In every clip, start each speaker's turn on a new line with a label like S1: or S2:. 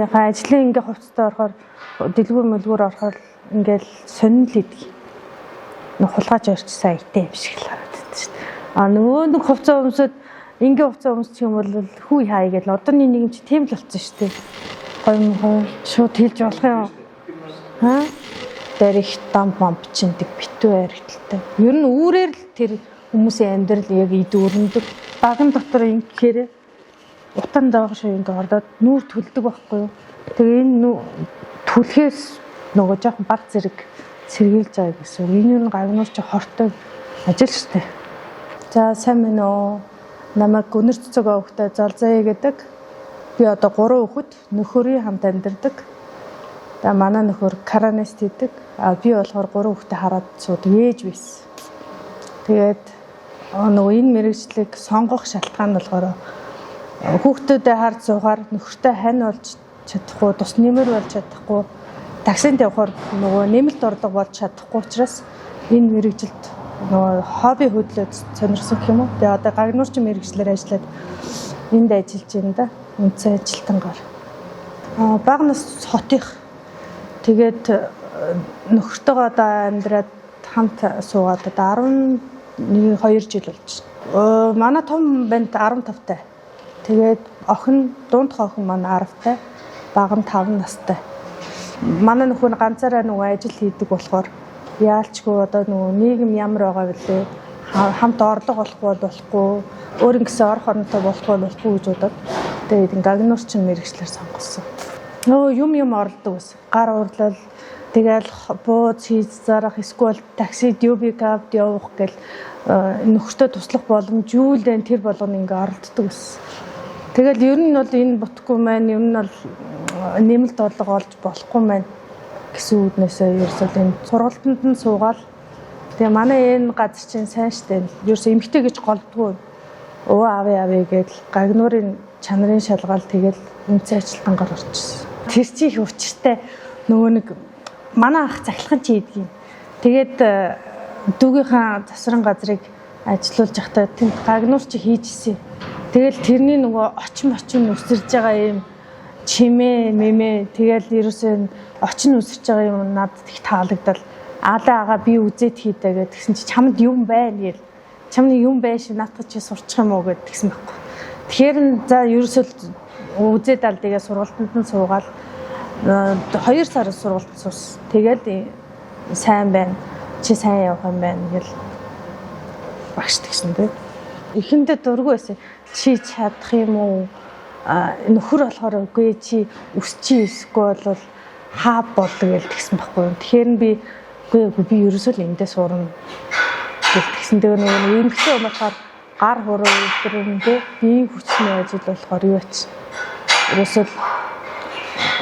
S1: Яхаа ажлын ингээ хувцастай орохоор дэлгүүр мөлгүүр орохоор ингээл сонин л идэг. Нэг хулгайч орчсон айтай юм шиг л харагддаг шүү дээ. А нөгөө нэг хувцас өмсөд ингээ хувцас өмсчих юм бол хүү хаа гээл одооны нийгэм чи тийм л болсон шүү дээ. Гой мохой шууд хэлж болох юм. Аа? Дээр их дам бам чиндэг битүү аригталтай. Ер нь үүрээр л тэр хүмүүсийн амьдрал яг эд өрнөдөг. Баган дотор ингэхээр утан доогш ингээ ордоод нүүр түлдэг байхгүй юу. Тэгээ энэ түлхээс нөгөө жоохон баг зэрэг сэргийлж байгаа гэсэн. Энэ юу гагнуур чи хортой ажил штэ. За сайн мэн үү. Намайг Гүнэр цэцэг овогтой Золзая гэдэг. Би одоо 3 хүүхэд нөхөрийн хамт амьдардаг. Тэгээ манай нөхөр каранист хийдэг. А би болохоор 3 хүүхдээ хараад суудаг ээж байсан. Тэгээд нөгөө энэ мэрэгжлийг сонгох шалтгаан нь болохоор хүүхдүүдэд харж суухаар нөхөртэй хань болж чадахгүй, тус нэмэр болж чадахгүй, таксинд явахаар нөгөө нэмэлт орлого болж чадахгүй учраас энэ мэрэгжилд нөгөө хобби хөдлөөд сонирхсан гэх юм уу. Тэгээ одоо гагнуурчин мэрэгжлээр ажиллаад энд ажиллаж байна да. Үндсэн ажилтангаар. Аа бага нас хотынх. Тэгээд нөхөртөөгөө одоо амьдраад хамт суугаад одоо 11 2 жил болж байна. Манай том банд 15 тай. Тэгээд охин дундх охин маань 10 тай, бага нь 5 настай. Манай нөхөр нь ганцаараа нөгөө ажил хийдэг болохоор яалчгүй одоо нөгөө нийгэм ямар байгаа вүлээ хамт орлого олохгүй бол болохгүй, өөр ингэсэн орох оронтой болохгүй бол болохгүй гэж бодоод тэгээд гагнуурчин мэрэгчлэр сонгосон. Нөгөө юм юм оролдог байсан. Гар уурлал тэгэл бууз хийж зарах эсвэл таксид UB cab явах гэл нөхөртөө туслах боломж юу л энэ тэр болгоно ингээ оролддог байсан. Тэгэл ер нь бол энэ бутгүй маань ер нь бол нэмэлт орлого олж болохгүй маань гэсэн үднээсээ ерөөсөө энэ сургалтанд нь суугаал. Тэгээ манай энэ газар чинь сайн штэ. Ерөөсөө эмгтэй гэж голдгоо. Өө авъя авъя гэдэл гагнуурын чанарын шалгаал тэгэл үндсэн ажилтангаар орчихсон. Тэр чинь их учиртай нөгөө нэг манай ах захилхан чи хийдэг юм. Тэгээд дүүгийнхаа засран газрыг ажилуулж явахдаа тэнд гагнуур чи хийжсэн. Тэгэл тэрний нөгөө очин очин үсэрж байгаа юм чимээ мэмэ тэгэл ерөөсөө очин үсэрч байгаа юм надад их таалагдал. Аалаа агаа би үзээд хийдэ гэд тэгсэн чи чамд юм байна гэл. Чамны юм байш наатах чи сурчих юм уу гэд тэгсэн байхгүй. Тэгэхээр нь за ерөөсөө үзээд ал тэгээ сургалтанд нь суугаал 2 сар сургалтанд суус. Тэгэл сайн байна. Чи сайн явах юм байна гэл багш тэгсэн дээ. Эхэндээ дургүй байсан. Чи чадах юм уу? Нөхөр болохоор үгүй чи өсчий эсвэл бол хаа болдог гэж тэгсэн байхгүй юу. Тэгэхээр нь би үгүй үгүй би ерөөсөө л эндээ сурна гэл тэгсэн. Тэгээ нөгөө эмэгтэй хүн болохоор гар хуруу өдрөн тэ биеийн хүчний ажил болохоор юу ач. Ерөөсөө л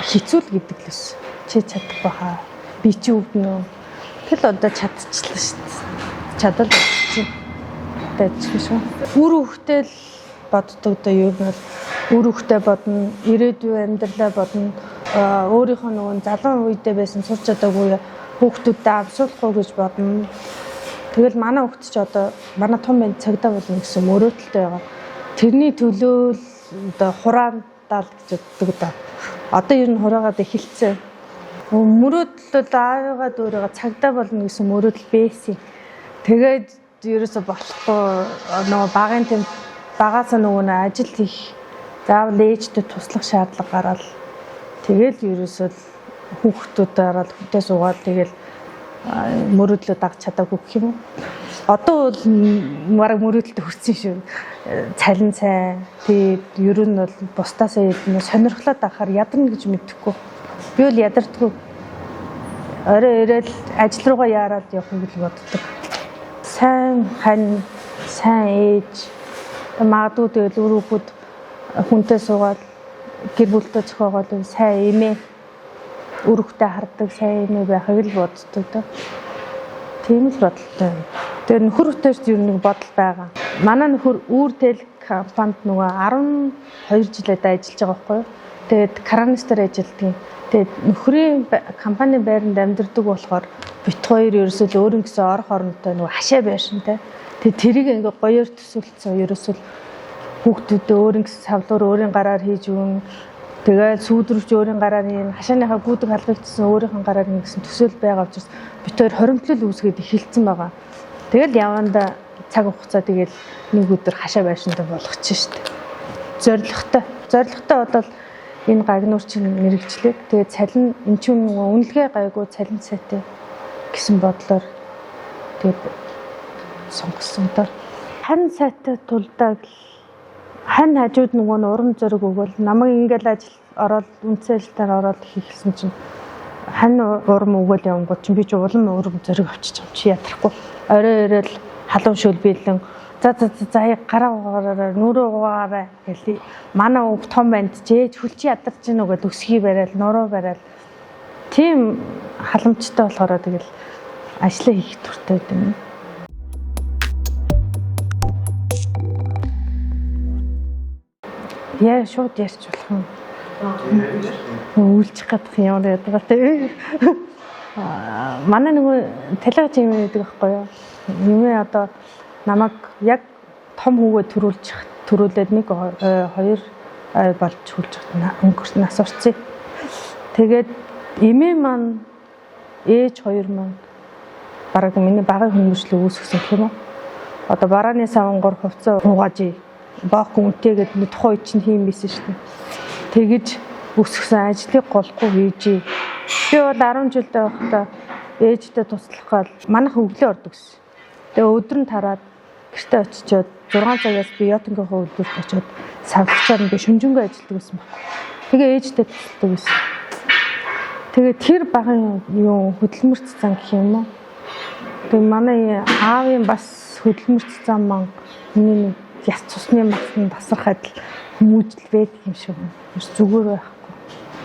S1: хэцүү л гэдэг л өс. Чи чадахгүй хаа. Би чи өвднө. Тэгэл одоо чадчихлаа шүү дээ. Чадал чи. Тэжгүй шүү. Үр хөвгтэй л боддог доо юу нь бол үр хөвгтэй бодно, ирээдүйн амьдралаа бодно. Өөрийнхөө нөгөө залуу үедээ байсан сурч чадаагүй хүүхдүүдэд амсуулахгүй гэж бодно. Тэгэл манай хүүхд чи одоо манай том банд цагдаа болно гэсэн мөрөөдөлтэй байгаа. Тэрний төлөө л одоо хураандаа л гэж боддог доо. Одоо ер нь хураагаад эхэлсэн. Мөрөөдөл аавыгаа дүүрээгээ цагдаа болно гэсэн мөрөөдөл байсан. Тэгээд ерөөсө болохгүй нөгөө багын тэм багаасаа нөгөө нэг ажил хийх заавал ээжтэй туслах шаардлага гараад тэгэл ерөөсөө л хүүхдүүдээ хараад хүнтэй суугаад тэгэл мөрөөдлөө дагж чадаагүй гэх юм уу. Одоо бол бараг мөрөөдөлтөд хүрсэн шүү. Цалин сайн. Тэгээд ер нь бол бусдаасаа илүү сонирхлоо дагахаар ядарна гэж мэдэхгүй. Би бол ядардгүй. Орой ирээл ажил руугаа яарад явахыг л боддог. Сайн хань, сайн ээж. Магадгүй тэгэл үр хүүхэд хүнтэй суугаад гэр бүлтэй зохиогоод сайн эмээ үр хүүхдээ хардаг сайн эмээ байхыг л боддог доо. Тийм л бодолтой юм. Тэгээ нөхөр хөтөж ер нь нэг бодол байгаа. Манай нөхөр Үүр тэл компанид нөгөө 12 жилээд ажиллаж байгаа байхгүй юу? Тэгээд кранистер ажилладаг юм. Тэгээд нөхрийн компани байранд амьдардаг болохоор бит хоёр ерөөсөө л өөр ингэсэн орох оронтой нөгөө хашаа байшинтай. Тэгээд тэрийг ингээ гоёор төсөөлцсөн ерөөсөө л хүүхдүүдэд өөр ингэсэн савлуур өөрийн гараар хийж өгөн. Тэгээд сүүдрвч өөрийн гараар хийн, хашааныхаа гүйдэг халгагдсан өөрийнх нь гараар хийн гэсэн төсөөл байгаа учраас бид хоёр хоримтлал үүсгээд эхэлсэн байгаа. Тэгэл яванда цаг хугацаа тэгэл нэг өдөр хашаа байшинтай болгочих шүү дээ. Зоригтой. Зоригтой болол энэ гагнуур чинь мэрэгчлээ. Тэгээд цалин эн чинь нөгөө үнэлгээ гайгүй цалин сайтай гэсэн бодлоор тэгээд сонгосон доо. Хань сайтай тулдаа хань хажууд нөгөө нь урам зориг өгөөл намайг ингээл ажил ороод үндсэн ажилтаар ороод хийхсэн чинь хань урам өгөөл явангууд чинь би чи улам урам зориг авчиж юм чи ядрахгүй. Орой орой л халуун шөл биелэн за за за гараа угаараа нүрээ угаарай гэл манай үг том банд ч ээж хөл чи ядарч гин үгээд өсгий барайл нуруу барайл тийм халамжтай болохоор тэгэл ажлаа хийх дуртай байд юм. Яа шууд ярьж болох юм. Үйлчих гадах юм ямар ядгаа те. Манай нөгөө талигач юм гэдэг байхгүй юу? Нэмээ одоо намайг яг том хүүгээ төрүүлээд нэг хоёр болж хүлж өнгөрсөн нас орсон. Тэгээд эмээ маань ээж хоёр маань бараг миний багын хүмүүжлийг үүсгэсэн гэх юм уу? Одоо барааны савангор хувцас угааж боох үнтэйгээд тухайн үед чинь хийм байсан шүү дээ. Тэгэж өсгсөн ажлыг голгүй хийж. Би бол 10 жилдээ байхдаа ээжтэй туслах гал манайх өглөө ордог гэсэн. Тэгээ өдөр нь тараад гэртээ очичоод 6 цагаас би Йотингийнхоо үйлдвэрт очиод савлагчаар би шүнжэнгөө ажилладаг гэсэн баг. Тэгээ ээжтэй тусалдаг гэсэн. Тэгээ тэр багын юу хөдөлмөрт зан гэх юм уу? Тэгээ манай аавын бас хөдөлмөрт зан маань миний нэг яс цусны махсан тасрах адил хүмүүжил байдаг юм шиг байна. Зүгээр байхгүй.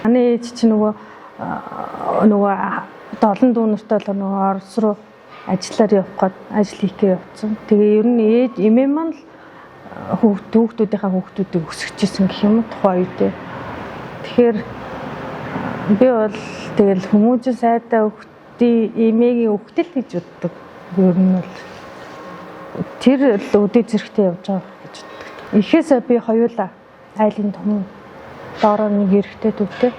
S1: Манай ээж чинь нөгөө одоо олон дүү нартай бол нөгөө Орос руу ажиллаар явах гээд ажил хийхээ явцсан. Тэгээ ер нь ээж эмээ маань л хүүхдүүдийнхээ хүүхдүүдийг өсгөжсэн гэх юм уу тухайн үедээ. Тэгэхээр би бол тэгэл хүмүүжил сайтай хүүхдийн эмээгийн хүүхдэл гэж боддог. Ер нь бол тэр л өдөө зэрэгтэй явж байгаа гэж боддог. Ихээсээ би хоёулаа айлын том доороо нэг эрэгтэй дүүтэй.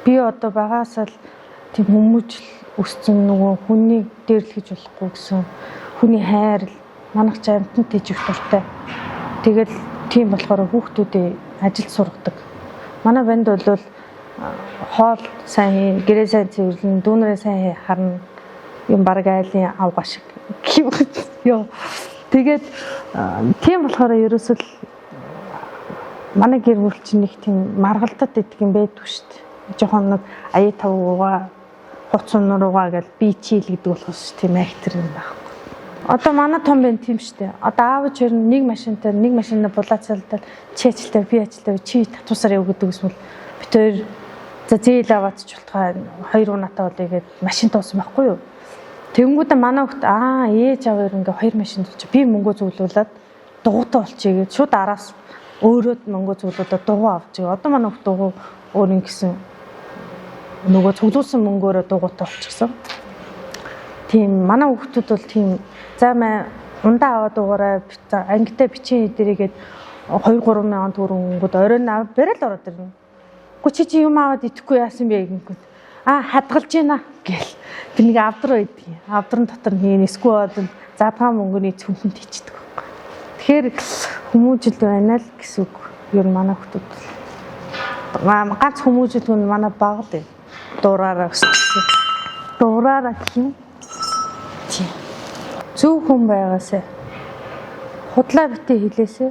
S1: Би одоо багасаа л тийм хүмүүжил өссөн нөгөө хүнийг дээрлэж болохгүй гэсэн хүний хайр манайх ч амтан тэжих дуртай. Тэгэл тийм болохоор хүүхдүүдээ ажилд сургадаг. Манай банд бол хоол сайн хийн, гэрээ сайн цэвэрлэн, дүүнрээ сайн харна юм баг айлын авга шиг. Йоо. Тэгээд тийм болохоор ерөөсөл манай гэр бүл чинь нэг тийм маргалдаад идэх юм байдгүй шүү дээ. Жохон нэг аяа тав угаа, хуц унар угаа гэж би чийл гэдэг болохоос тийм актер юм байхгүй. Одоо манай том байна тийм шүү дээ. Одоо аав ч ер нь нэг машинтай нэг машинаа булаацалдаад чи ажилтаа би ажилтаа чи татвасаар яв гэдэг юм бол бид хоёр за зээл аваад ч болтугай хоёр унаатай болъё гэд машин туусан байхгүй юу? Тэнгүүдээ манай хөлт аа ээж аав ер ингээ хоёр машин тулч би мөнгө зөвлүүлээд дугуйтай болчихъя гэд шууд араас өөрөө мөнгө зөвлүүлээд дугуй авч. Одоо манай хөлт дугуй өөр ингэсэн нөгөө цуглуулсан мөнгөөрөө дугуйтай болчихсон. Тийм манай хүүхдүүд бол тийм за маа ундаа аваад угаарай ангитай бичийн эдэрийгээд 2 3 мянган төгрөнгүүд оройн барайл ороод ирнэ. Үгүй чи юм аваад идэхгүй яасан бэ гингүүд. Аа хадгалж гинэ гэл. Тэр нэг авдар байдаг. Авдрын дотор хийн эсвэл бол задгаа мөнгөний цөмхөнд хийчдэг байхгүй. Тэгэхээр хүмүүжил байна л гэсэн үг. Ер нь манай хүүхдүүд бол ганц хүмүүжил хүн манай баг л дураараа өссөн. Дураараа гэх юм. Тийм. Зөв хүн байгаасай. Худлаа битээ хэлээсэй.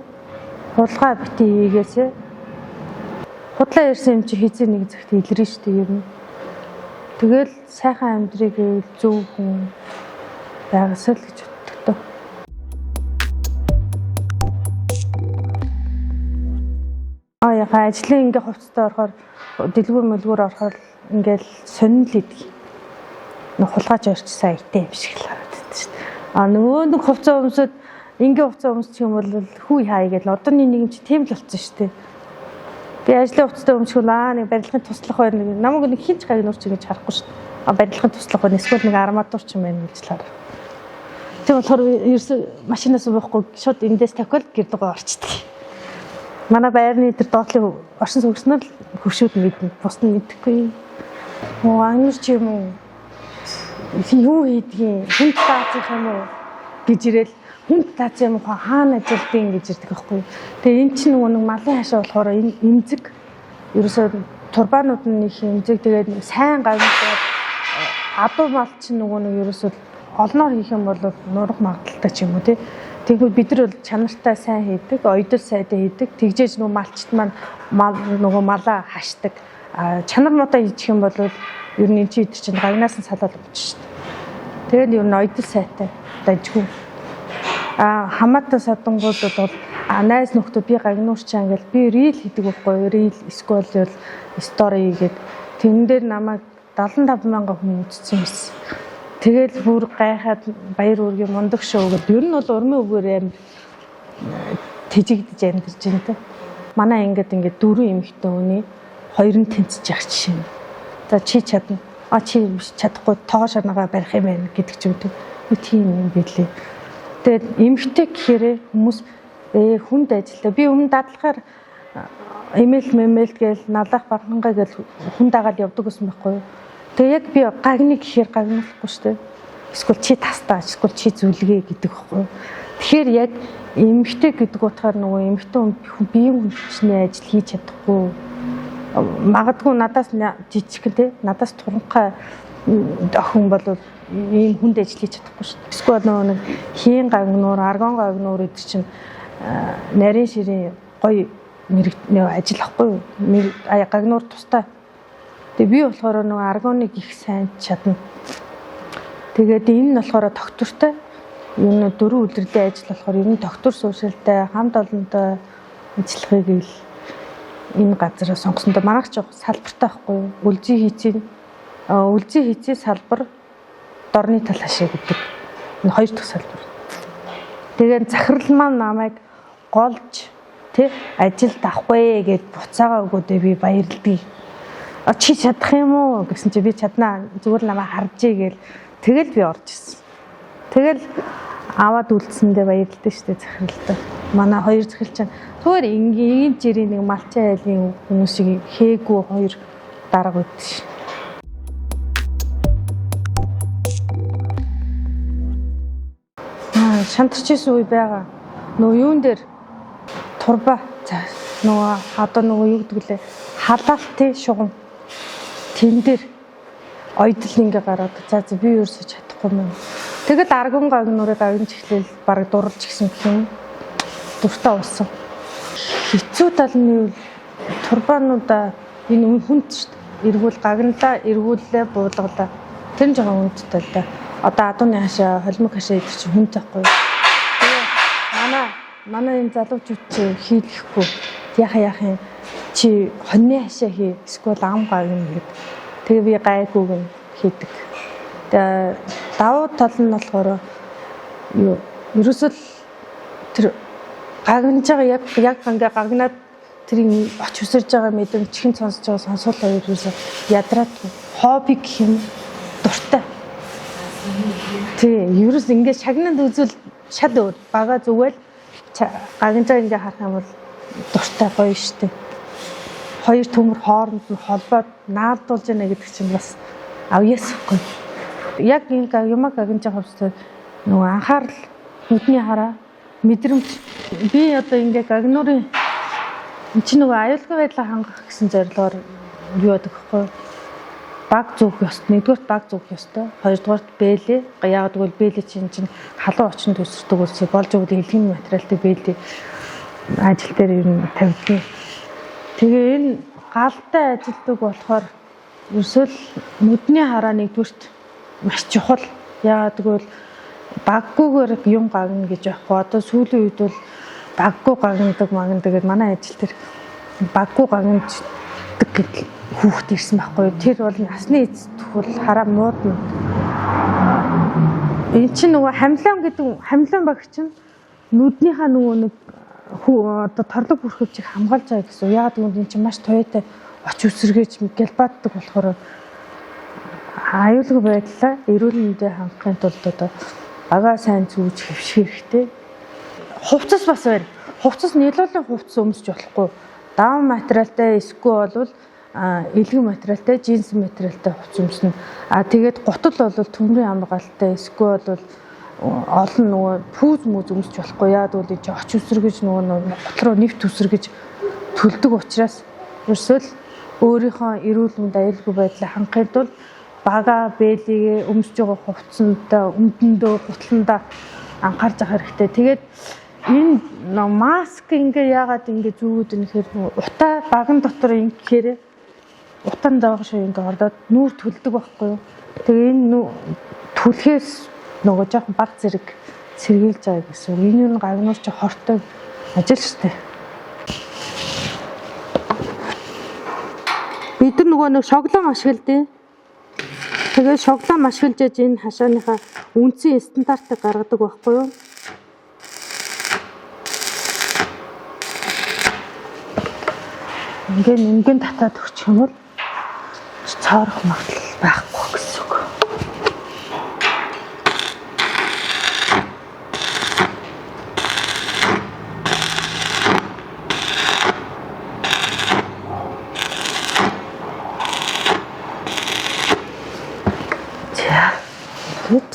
S1: Хулгай битээ хийгээсэй. Худлаа ярьсан юм чи хизээ нэг цагт илэрнэ шүү дээ ер нь. Тэгэл сайхан амьдрыг гэвэл зөв хүн байгаасай л гэж боддог. Аа яхаа ажлын ингээ хувцастай орохоор дэлгүүр мөлгүүр орохоор ингээл сонин л идэг. Нэг хулгайч орчсон аятай юм шиг л харагддаг шүү дээ. А нөгөө нэг хувцас өмсөд ингээ хувцас өмсчих юм бол хүү хаа гээл одооны нийгэм чи тийм л болсон шүү дээ. Би ажлын хувцастай өмсгөл аа нэг барилгын туслах байна. Намайг нэг хинч гагнуурч ингэж харахгүй шүү дээ. А барилгын туслах байна. Эсвэл нэг арматур ч юм байна гэж л харав. Тийм болохоор ерөөсө машинаас буухгүй шууд эндээс тавхиал гэр рүү орчдөг. Манай байрны тэр доотлын оршин суугчнаар л хөвшүүд мэднэ. Бус нь мэдэхгүй. Оо ангир ч юм уу? Юу хийдгийг хүнд даацх юм уу гэж ирэл хүнд даацх юм уу хаана ажилдیں гэж ирдэг байхгүй. Тэгээ эн чинь нөгөө нэг малын хашаа болохоор энэ эмзэг ерөөсөө турбанууд нь их эмзэг, тэгээд сайн гавьяад адуу мал чинь нөгөө нэг ерөөсөө олноор хийх юм бол нурах магадлалтай ч юм уу тий. Тэгвэл бид нар бол чанартай сайн хийдэг, оёдол сайтай хийдэг. Тэгжээж нөгөө малчт маань мал нөгөө малаа хашдаг. А чанар муутай хийчих юм бол ер нь энэ чи идэр чинь гагнаас нь салаад уучих шүү дээ. Тэгээд ер нь оёдол сайтай дажгүй. А хамаатай садангууд бол найз нөхдөө би гагнуурчаа ингээл би reel хийдэг байхгүй, reel эсвэл бол story хийгээд тэрэн дээр намайг 75 мянган хүн үзсэн байсан. Тэгэл бүр гайхаад баяр үргийн мундаг шоу гэдээ ер нь бол урмын үгээр амар тэжигдэж амьдарч байна те. Манай ингээд ингээд дөрвөн эмэгтэй хүний хоёр нь тэнцэж явах жишээ юм. За чи чадна. А чи биш чадахгүй тоогоо шарнагаа барих юм байна гэдэг ч юм уу. Тийм юм билээ. Тэгээд эмэгтэй гэхээр хүмүүс хүнд ажилтаа. Би өмнө дадлахаар эмээл мэмэл гээл налах бархангаа гээл хүн дагаад явдаг гэсэн байхгүй юу. Тэгээ яг би гагны гэхээр гагнуулахгүй шүү дээ. Эсвэл чи тастаа, эсвэл чи зүлгээ гэдэг байхгүй юу. Тэгэхээр яг эмэгтэй гэдэг утгаар нөгөө эмэгтэй хүн биеийн хүчний ажил хийж чадахгүй. Магадгүй надаас жижигхэн те, надаас туранхай охин бол ийм хүнд ажил хийж чадахгүй шүү дээ. Эсвэл нөгөө нэг хийн гагнуур, аргон гагнуур гэдэг чинь нарийн ширийн гоё ажил ахгүй юу? Гагнуур тустай. Тэгээ би болохоор нөгөө аргоныг их сайн чадна. Тэгээд энэ нь болохоор доктортой. Ер нь дөрвөн үлрэлтийн ажил болохоор ер нь доктор сууршилтай, хамт олонтой ажиллахыг ил энэ газараа сонгосондоо манайх ч салбартай байхгүй юу? Үлзий хийцээ салбар, дорны тал хашаа гэдэг энэ хоёр дахь салбар. Тэгээд захирал маань намайг голж тэ ажилд авахгүй гэд буцаага өгөөдөө би баярлдаг. Чи чадах юм уу гэсэн чи би чаднаа, зүгээр намайг харжээ гээл тэгэл би орж ирсэн. Тэгэл аваад үлдсэндээ баярлалаа шүү дээ захиралтай. Манай хоёр захирал чинь зүгээр энгийн жирийн нэг малчай айлын хүмүүс шиг хээгүй хоёр дарга өгдөө ш. Шантарч исэн үе байгаа. Нөгөө юун дээр турба нөгөө одоо нөгөө юу гэдэг лээ халаалтын шугам тэн дээр ойдол ингээ гараад за за би ерөөсөө чадахгүй юм. Тэгэл арган гагнуурыг авч эхлээл бараг дурлж гисэн гэх юм. Дуртай болсон. Хэцүү тал нь юу турбануудаа энэ хүнд шүү дээ. Эргүүл гагналаа, эргүүллээ, буулгалаа. Тэр нь жоохон хүндтэй л да. Одоо адууны хашаа, холимог хашаа идэх чинь хүнд байхгүй. Тэгээ манай энэ залуучууд чи хийлгэхгүй. Яха юм чи хоньны хашаа хий, эсвэл ам гагна гэд. Тэгээ би гайгүйг нь хийдэг. Тэгээ давуу тал нь болохоор юу ерөөсөө л тэр гагнаж байгаа яг ингээ гагнаад тэр оч өсөрж байгаа мэдрэмж чихэн сонсож байгаа сонсгол хоёр ерөөсөө ядраад хобби гэх юм дуртай. Тий, ерөөс ингээ шагнанд үзвэл шал өөр бага зүгээл гагнаж байгаа ингээ харах юм бол дуртай гоё штэ. Хоёр төмөр хооронд нь холбоод наалдуулж яана гэдэг чинь бас авьяасахгүй. Яг энэ юмаг гагнаж байгаа хувьстай нөгөө анхаарал, нүдний хараа, мэдрэмж би одоо ингээ гагнуурын энэ чинь нөгөө аюулгүй байдлаа хангах гэсэн зорилгоор юу яадаг вэ? Баг зүүх ёстой. Нэгдүгээрт баг зүүх ёстой. Хоёрдугаарт бээлий. Яагаад гэвэл бээлий чинь халуун орчинд өсөрдөг улс болж өгөл элгэн материалтай бээлий ажил дээр ер нь тавьдаг. Тэгээ энэ галтай ажилтдаг болохоор ерөөсөө л нүдний хараа нэгдүгüрт маш чухал. Яагаад гэвэл баггүйгээр юм гагна гэж байхгүй. Одоо сүүлийн үед бол баггүй гагнадаг магнадаг гэдээ манай ажил тэр баггүй гагнадаг гэдэл хүүхэд ирсэн байхгүй. Тэр бол насны эцэст бол хараа муудна. Энэ чинь нөгөө хамлан гэдэг хамлан багч чинь нүднийхаа нөгөө нэг одоо торлог бүрхөвчийг хамгаалж байгаа гэсэн. Яагаад гэвэл энэ чинь маш туяатай оч үсэргээж гэлбааддаг болохоор аюулгүй байдлаа эрүүл мэндээ хангахын тулд одоо багаа сайн зүүж хэвших хэрэгтэй. Хувцас бас байна. Хувцас нэлээлийн хувцас өмсч болохгүй. Даун материалтай эсвэл бол элгэн материалтай, джинс материалтай хувцас өмснө. А тэгээд гутал бол төмрийн хамгаалалтай эсвэл бол олон нөгөө пүүз мүз өмсч болохгүй. Яад бол энэ оч үсэргэж нөгөө гутал руу нэвт үсэргэж төлдөг учраас ерөөсөө л өөрийнхөө эрүүл мэнд аюулгүй байдлыг хангахын тулд бага бэлигээ өмсөж байгаа хувцсандаа, өмдөндөө, гутландаа анхаарч авах хэрэгтэй. Тэгээд энэ маск ингээ яагаад ингээ зүүгээд нэхэр утаа баган дотор ингэхээр утаан доогш ингээ ордоод нүүр төлдөг байхгүй юу. Тэгээ энэ түлхээс нөгөө жоохон баг зэрэг сэргийлж байгаа гэсэн. Энэ юу гагнуур чи хортой ажил штэ. Бид нар нөгөө нэг шоглон ашигладаг. Тэгээд шоглон ашиглаж яж энэ хашааныхаа үндсэн стандартыг гаргадаг байхгүй юу? Ингээ нэмгэн татаад өгчих юм бол цоорох магадлал байхгүй гэсэн үг. За, тэгэд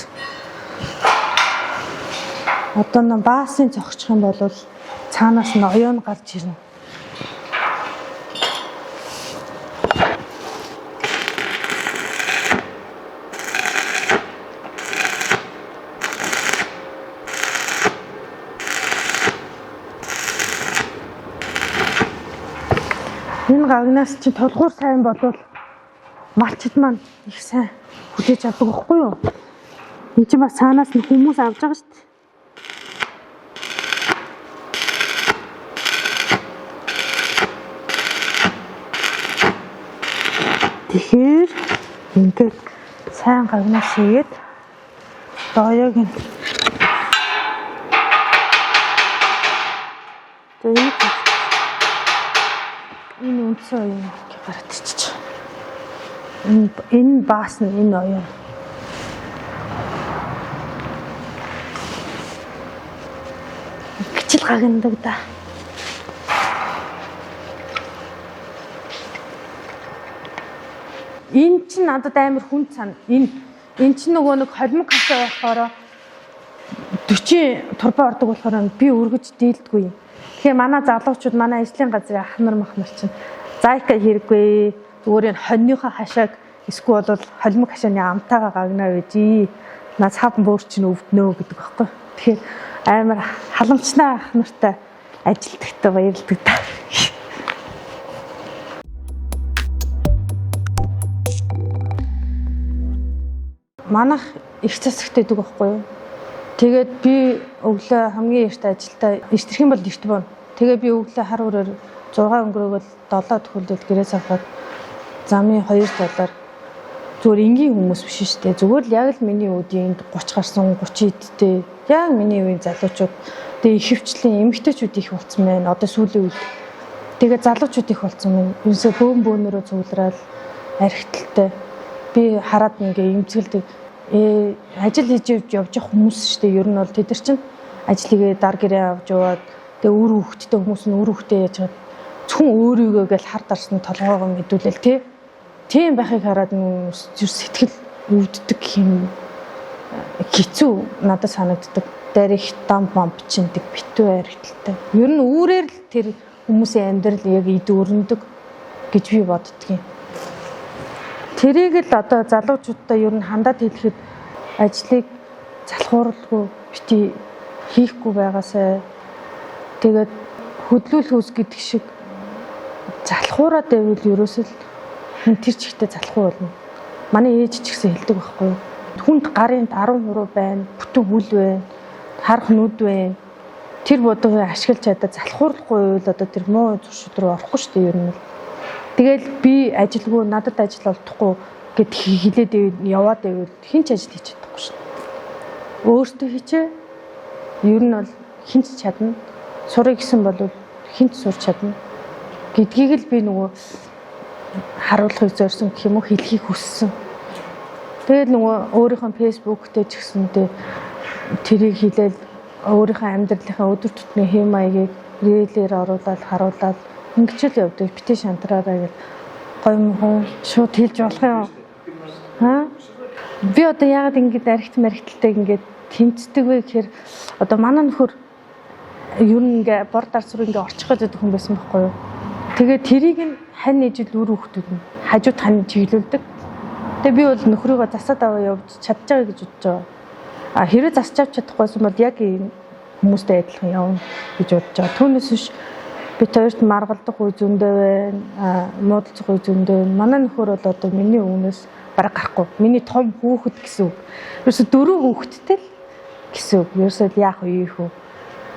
S1: одоо нэг баасын зогсчих юм бол цаанаас нь оёон гарч ирнэ. Энэ гагнаас чи тулгуур сайн болвол малчид маань их сайн хүлээж авдаг байхгүй юу? Энд чинь бас цаанаас нь хүмүүс авч байгаа шүү дээ. Тэгэхээр ингээд сайн гагнаас хийгээд дооёг нь энэ үндсэн оюун гараад ичиж. Энэ баас нь энэ оюун. Гिचл гагнадаг да. Энэ чинь надад амар хүнд сан. Энэ чинь нөгөө нэг холимог хашаа болохоор 40 турбо ордог болохоор би өргөж дийлдэггүй юм. Тэгэхээр манай залуучууд манай ажлын газрын ах нар мах нар чинь зайка хэрэггүй. Зүгээр энэ хоньныхоо хашааг эсвэл бол холимог хашааны амтайгаа гагнаа байжээ. Наа цав бөөр чинь өвднөө гэдэг байхгүй. Тэгэхээр амар халамжнаа ах нартай ажилтагтай баярлдаг та. Манайх их засагт байдаг байхгүй юу? Тэгээд би өглөө хамгийн эрт ажилдаа эрт юм бол эрт бооно. Тэгээ би өглөө хар өрөөр 6 өнгөрөөгөл 7 төхөлдөл гэрээс авахад замын 2 доллар зүгээр энгийн хүмүүс биш шүү дээ. Зүгээр л яг л миний үеийн 30 гарсан 30 эдтэй яг миний үеийн залуучууд тэгээ ихэвчлэн эмэгтэйчүүд их болсон байна. Одоо сүүлийн үед тэгээ залуучууд их болсон байна. Ерөөсөө бөөн бөөнөрөө цуглараад архиталтай би хараад ингээ эмзэгэлдэг. Ажил хийж явж явах хүмүүс шүү дээ. Ер нь бол тэд нар чинь ажил хийгээ дар гэрээ авч яваад тэгээ үр хөвгттэй хүмүүс нь үр хөвгтөө яаж чад зөвхөн өөрийгөө гэл хар дарсан толгоогоо мэдүүлэл тий. Тийм байхыг хараад сэтгэл өвддөг юм хэцүү надад санагддаг. Дээр их дам бам бичиндэг битүү архиталтай. Ер нь үүрээр л тэр хүмүүсийн амьдрал яг эд өрнөдөг гэж би боддгийн. Тэрийг л одоо залуучуудаа ер нь хандаад хэлэхэд ажлыг залхууралгүй бити хийхгүй байгаасай. Тэгээд хөдлүүл хөөс гэдэг шиг залхуураад байвал ерөөсөл хүн тэр чигтээ залхуу болно. Манай ээж ч гэсэн хэлдэг байхгүй юу? Хүнд гарын 10 хуруу байна, бүтэн хүл байна, харах нүд байна. Тэр бодгыг ашиглаж чадаа залхуурлахгүй байвал одоо тэр муу зуршил рүү орохгүй шүү дээ ер нь. Тэгэл би ажилгүй надад ажил олдохгүй гэд хэлээд яваад байвал хэн ч ажил хийж чадахгүй шүү дээ. Өөртөө хичээ. Ер нь бол хэн ч чадна. Сурыг гэсэн бол хэн ч сурч чадна гэдгийг л би нөгөө харуулахыг зорьсон гэх юм уу хэлхийг хүссэн. Тэгээд нөгөө өөрийнхөө Facebook дээр ч гэсэндээ тэрийг хэлээл өөрийнхөө амьдралынхаа өдөр тутмын хэм маягийг Рээлээр оруулаад харуулаад ингэж л явдаг. Битээ шантраараа гэл гоё мохоо шууд хэлж болох юм. Аа? Би одоо яагаад ингэж архит мархиталтай ингэж тэмцдэг вэ гэхээр одоо манай нөхөр ер нь ингээ бор дарс руу ингээ орчих гэж хүн байсан байхгүй юу. Тэгээ тэрийг нь хань ижил үр хүүхдүүд нь хажууд хань чиглүүлдэг. Тэгээ би бол нөхрийгөө засаад аваа явж чадж байгаа гэж бодож байгаа. А хэрвээ засч авч чадахгүйсэн бол яг ийм хүмүүстэй адилхан явна гэж бодож байгаа. Түүнээс биш бид хоёрт маргалдах үе зөндөө байна, муудалцах үе зөндөө байна. Манай нөхөр бол одоо миний өмнөөс бараг гарахгүй. Миний том хүүхэд гэсэн үг. Ерөөсө 4 хүүхэдтэй л гэсэн үг. Ерөөсөө л яах вэ юу?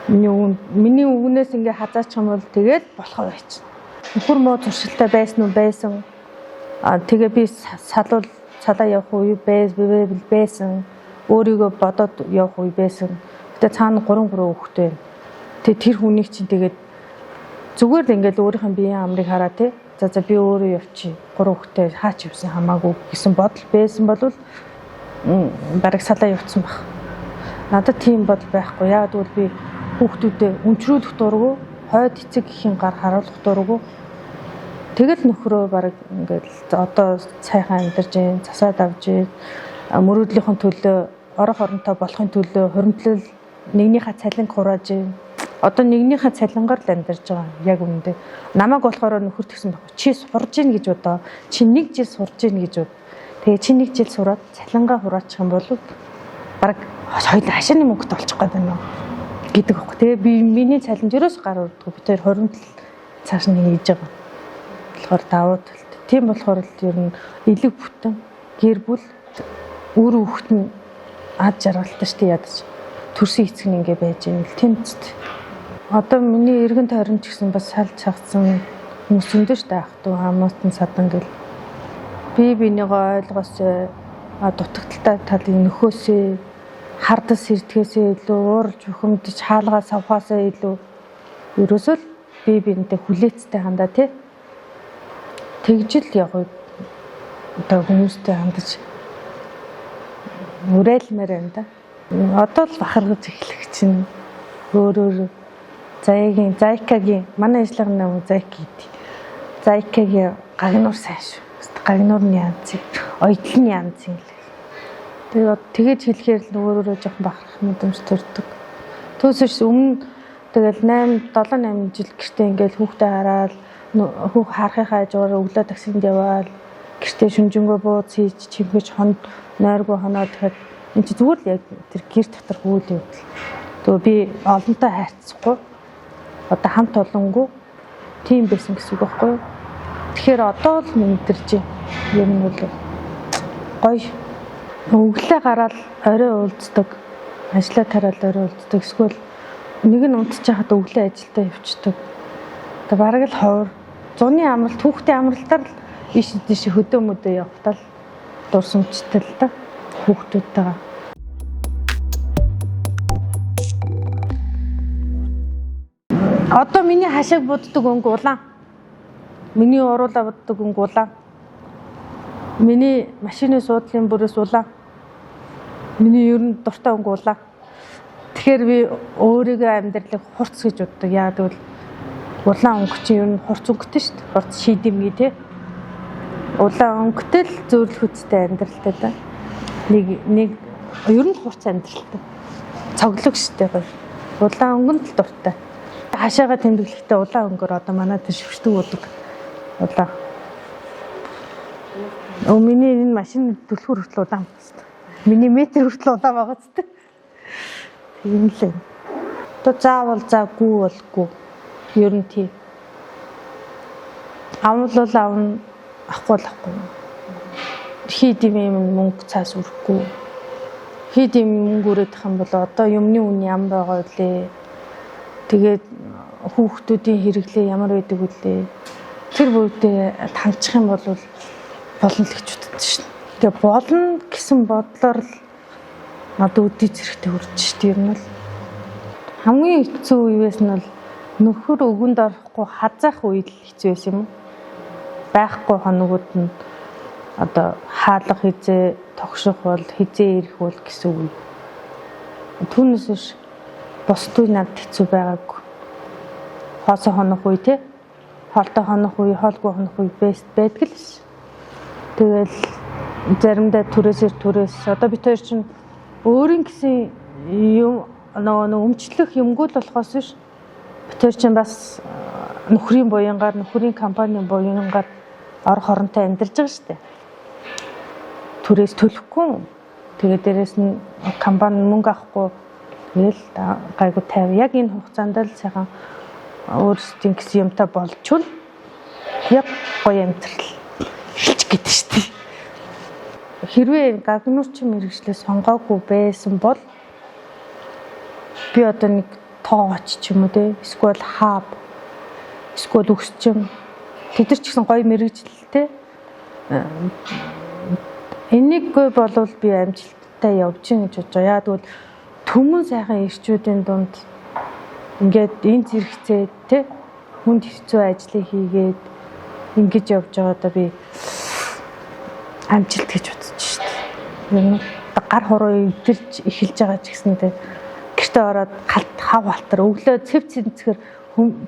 S1: Миний өгнөөс ингээ хазаачих юм бол тэгээд болохоо байчихна. Нөхөр муу зуршилтай байсан уу байсан. А тэгээ би салуул салаа явах үе байсан. Өөрийгөө бодоод явах үе байсан. Гэтэ цаана 3 3 хүүхэдтэй байна. Тэгээ тэр хүнийг чинь тэгээд зүгээр л ингээл өөрийнх нь биеийн амрыг хараа тий. За би өөрөө явчих. 3 хүүхэдтэй хаач явсан хамаагүй гэсэн бодол байсан бол бараг салаа явцсан баг. Надад тийм бодол байхгүй. Яг гэвэл би хүүхдүүдэд өнчрүүлэх дургу, хойд эцэг эхийн гар харуулах дургу. Тэгэл нөхрөө бараг ингээл одоо сайхан амьдарч гин, засаад авч гин, мөрөөдлийнхөн төлөө, орох оронтой болохын төлөө хуримтлал нэгнийхээ цалинг хурааж гин. Одоо нэгнийхээ цалингаар л амьдарч байгаа яг үүндээ. Намайг болохоор нөхөр тэгсэн байхгүй. Чи сурж гин гэж бодоо. Чи нэг жил сурж гин гэж бод. Тэгээ чи нэг жил сураад цалингаа хураачих юм бол бараг хоёул хашааны мөнгөтэй болчих гээд байна гэдэг байхгүй. Тэгээ би миний цалинж ерөөс гар урдгүй. Би тэр хуримтлал цааш нь хийж байгаа. болохоор давуу талт. Тийм болохоор л ер нь элэг бүтэн гэр бүл үр хүүхэд нь ад жаргалтай шүү дээ ядаж. Төрсөн эцэг нь ингээ байж юм л тийм ч. Одоо миний эргэн тойрон ч гэсэн бас салж чагцсан хүмүүс зөндөө шүү дээ ах トゥ хамаатан садан гэл. Би бинийгөө ойлгосоо дутагдaltaй талыг нөхөөсөө хардас сэрдэхээсээ илүү уурж бухимдаж хаалгаа савхаасаа илүү ерөөсөө л би биентэй хүлээцтэй хандаа тий. Тэгжил яг одоо хүмүүстэй хандаж уриалмаар байна да. Одоо л бахаргаж эхлэх чинь өөр Заягийн Зайкагийн манай ажиллагааны нам Зайк гэдэг. Зайкагийн гагнуур сайн шүү. Гагнуур нь янз, оёдол нь янз юм лээ. Тэгээд тэгэж хэлэхээр л өөрөөрөө жоохон бахарх мэдрэмж төрдөг. Түүнээс өмнө тэгэл 8 7 8 жил гэртээ ингээл хүүхдээ хараад хүүх харахынхаа хажуугаар өглөө таксинд яваал гэртээ шүнжэнгөө бууз хийж чимхэж хонд нойргүй хоноо тэгэхэд энэ чи зүгээр л яг тэр гэр доторх үйл явдал. Тэгээ би олонтой хайрцахгүй одоо хамт олонгүй тийм байсан гэсэн үг байхгүй юу? Тэгэхээр одоо л мэдэрч юм нь бол гоё. Өглөө гараад орой уулздаг, ажлаа тараал орой уулздаг. Эсвэл нэг нь унтчихад өглөө ажилдаа явчихдаг. Тэгээ бараг л ховор. Зуны амралт, хүүхдийн амралтаар л ийш тийш хөдөө мөдөө явахтаа л дурсамжтай л да хүүхдүүдтэйгээ. Одоо миний хашааг буддаг өнгө улаан. Миний уруулаа буддаг өнгө улаан. Миний машины суудлын бүрээс улаан. Миний ер нь дуртай өнгө улаан. Тэгэхээр би өөрийгөө амьдралыг хурц гэж боддог. Яагаад гэвэл улаан өнгө чинь ер нь хурц өнгөтэй шүү дээ. Хурц шийдэмгий тий. Улаан өнгөтэй л зөөрлөхөцтэй амьдралтай да. Нэг ер нь хурц амьдралтай. Цоглог шүү дээ. Улаан өнгөнд л дуртай. Хашаага тэмдэглэхдээ улаан өнгөөр одоо манай тэр швшдэг удаг. Улаан. Миний энэ машины түлхүүр хүртэл улаан байна. Миний метр хүртэл улаан байгаа ч тийм. Тийм л юм. Одоо заавал заа гүү бол гүү. Ер нь тийм. Авал бол авна, авахгүй бол авахгүй. Хий дим юм мөнгө цаас өрөхгүй. Хий дим мөнгө өрөөдөх юм бол одоо юмны үн ям байгаа үлээ. Тэгээд хүүхдүүдийн хэрэглээ ямар байдаг үлээ. Тэр бүгдээ хангах юм бол болно л гэж боддог шин. Тэгээ болно гэсэн бодлоор л надад өдий зэрэгтэй хүрч шít ер нь л. Хамгийн хэцүү үеэс нь бол нөхөр өгөнд орохгүй хазаах үе л хэцүү байсан юм уу? Байхгүй хоногуд нь одоо хаалга хизээ тогших бол хизээ ирэх бол гэсэн үе. Түүнээс биш бусд үе надад хэцүү байгаагүй. Хоосон хонох үе те. Хоолтой хонох үе, хоолгүй хонох үе байдаг л ш. Тэгэл заримдаа түрээсээр түрээс одоо бид хоёр чинь өөрийн гэсэн юм нөгөө нэг өмчлөх юмгүй л болохоос биш. Бид хоёр чинь бас нөхрийн буянгаар, нөхрийн компанийн буянгаар ор хоронтой амьдарч байгаа шүү дээ. Түрээс төлөхгүй. Тэгээ дээрэс нь компани мөнгө авахгүй тэгэл гайгүй 50. Яг энэ хугацаанд л сайхан өөрсдийн гэсэн юмтай болчвол яг гоё амьдрал эхэлчих гэдэг шүү дээ. Хэрвээ гагнуурчин мэргэжлээ сонгоогүй байсан бол би одоо нэг тоогооч ч юм уу те, эсвэл хаб, эсвэл үсчим, тэд нар ч гэсэн гоё мэргэжилтэй. Энийгүй болвол би амжилттай явж гин гэж бодож байгаа. Яа тэгвэл түмэн сайхан эрчүүдийн дунд ингээд энэ зэрэгцээ те хүнд хэцүү ажлыг хийгээд ингэж явж байгаадаа би амжилт гэж бодож шít. Ер нь гар хуруу эвдэрч эхэлж байгаа ч гэсэндээ гэртээ ороод халт хав халтар өглөө цэв цэнцгэр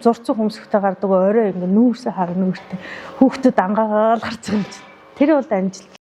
S1: зурцсан хөмсгтэй гардаг, орой ингээ нүүрсээ хар нүүртэй хүүхдүүд ангаагаал гарч байгаа юм чинь. Тэр бол амжилт.